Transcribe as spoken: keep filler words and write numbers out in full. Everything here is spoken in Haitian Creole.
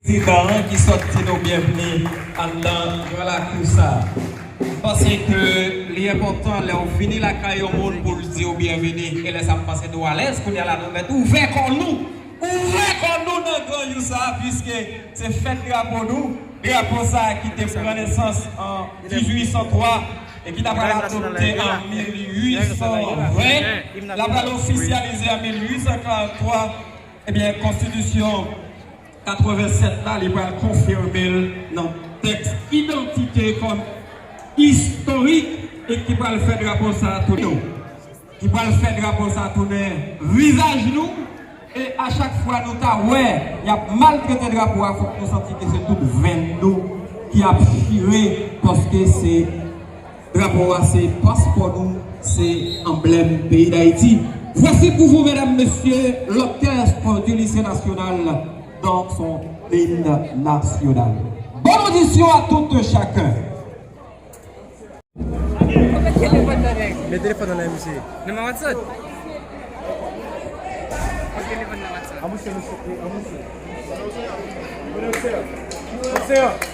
prezidan an ki sot di nou byenvni anndan gran lakou sa a. M panse ke li enpòtan lè w vini lakay yon moun pou l di w byenvini. E lè sa a, m panse nou alèz. Kounye a la, nou mèt ouvè kò nou. Ouvè kò nou nan gran jou sa a, piske se fèt drapo nou. Drapo sa a ki te pran nesans an dizuit san twa e ki ta pral adopte an mil uit san ven, la pral ofisyalize an mil uit san karant twa. Ebyen, konstitisyon katrevennsèt la, li pral konfime l nan tèks idantite kòm istorik e ki pral fè drapo sa a tounen, ki pral fè drapo sa a tounen vizaj nou. E a chak fwa nou ta wè y ap maltrete drapo a, fòk nou santi ke se tout venn nou ki ap chire, paske se drapo a se paspò nou, se anblèm peyi Dayiti. Voici pour vous, mesdames, messieurs, l'orchestre du lycée national dans son hymne national. Bonne audition à tout chacun. Met telefòn nan men misye. Nan men WhatsApp. Met telefòn nan WhatsApp. Anmouche, mesye, e, anmouche. Mesye, mesye.